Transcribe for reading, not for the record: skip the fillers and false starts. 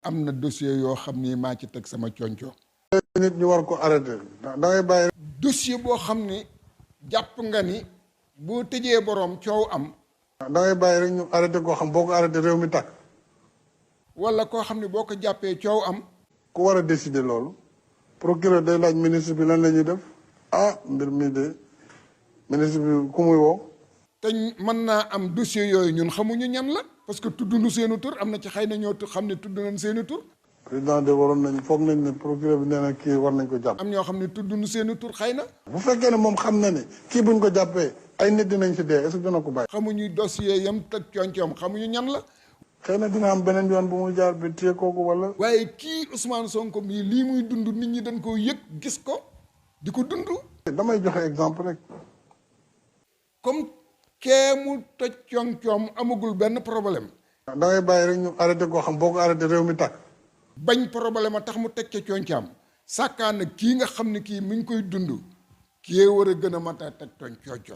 am na dossier yoo xam ni maa ci teg sama conco nit ñu war ko arrêté da ngay bàyyi. dossier boo xam ni jàpp nga ni boo tëjee boroom coow am. da ngay bàyyi rek ñu arrêté koo xam boo ko arrêté réew mi tàkk. wala koo xam ne boo ko jàppee coow am. ku war a décider loolu. procureur day laaj ministre bi lan la ñuy def. ah mbir mi de ministre bi ku muy woo. te mën naa am dossier yooyu ñun xamuñu ñan la. parce que tudd nu seenu tur am na ci xëy na ñoo xam ne tudd nañ seeni tur. président de waroon nañ foog nañ ne procureur bi nee na kii war nañ ko jàpp. am ñoo xam ne tudd nu seeni tur xëy na. bu fekkee ne moom xam na ne kii buñ ko jàppee ay nit dinañ ci dee est-ce que dina ko bàyyi. xamuñu dossier yam teg cooncoom xamuñu ñan la. xëy na dina am beneen yoon bu muy jaar bi téye kooku wala. waaye kii Ousmane Sonko mii lii muy dund nit ñi dañ koo yëg gis ko di ko dund. damay joxe exemple rek. comme kee mu toj cooncoom amagul benn problème. da ngay bàyyi rek ñu arrêté koo xam boo ko arrêté réew mi tàkk. bañ problème a tax mu teg ca cooncaam sàkkaan na kii nga xam ne kii mi ngi koy dund kii war a gën a mat a teg coonco